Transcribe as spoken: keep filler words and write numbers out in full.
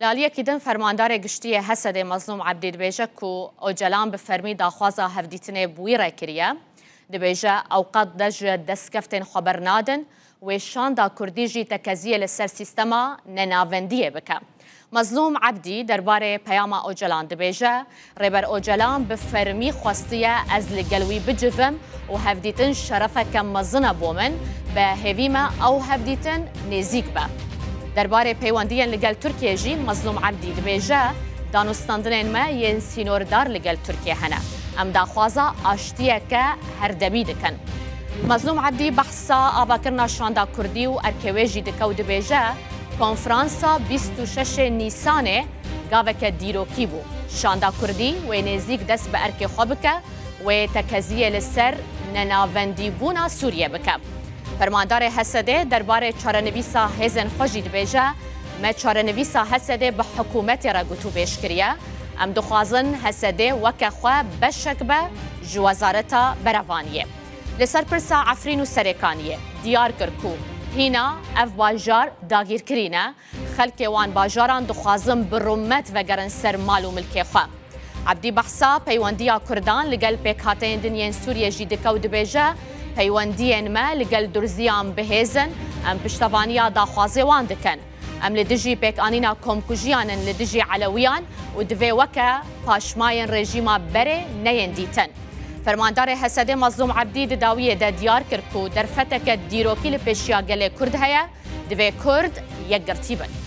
Li aliyekî din, Fermandarê Giştî yê H S D'ê Mezlûm Ebdî dibêje ku Ocalan bi fermî daxwaza hevdîtinê bi wî re kiriye. Dibêje, ew qet de ji destkeftên xwe bernadin, wê şanda kurdî jî tekeziyê li ser sîstema nenavendiyê bike. Mezlûm Ebdî derbarê peyama Ocalan dibêje, Rêber Ocalan bi fermî xwestiye ez li gel wî bicivim û hevdîtin şerefeke mezin e bo min, bi hêvî me ew hevdîtin nêzîk be. Derbarê peywendiyên li gel Tirkiyê jî Mezlûm Ebdî dibêje, danûstandinên me yên sînordar li gel Tirkiyê hene. Em daxwaza aştiyeke herdemî dikin. Mezlûm Ebdî behsa avakirina şanda kurdî û erkê wê jî dike û dibêje, konferansa bîst û şeş Nîsanê gaveke dîrokî bû. Şanda kurdî wê nêzîk dest bi erkê xwe bike, wê tekeziyê li ser nenavendîbûna Sûriyê bike. Fermandarê H S D'ê derbarê çarenivîsa hêzên xwe jî dibêje, me çarenivîsa H S D'ê bi hikûmetê re gotûbêj kiriye. Em dixwazin H S D'ê weke xwe beşek be ji Wezareta Berevaniyê. Li ser pirsa Efrîn û Serêkaniyê diyar kir ku hîna ev bajar dagîrkirî ne, xelkê wan bajaran dixwazin bi rûmet vegerin ser mal û milkê xwe. Ebdî behsa peywendiya Kurdan li gel pêkhateyên din yên Sûriyê jî dike û dibêje, peywendiyên me li gel Durziyan bi hêz in, em piştevaniya daxwazê wan dikin. Em li dijî pêkanîna komkujiyan in li dijî Elewiyan û divê weke paşmayên rejîma berê neyên dîtin. Fermandarê H S D'ê Mezlûm Ebdî di dawiyê de diyar kir ku derfeteke dîrokî li pêşiya gelê Kurd heye, divê Kurd yekgirtî bin.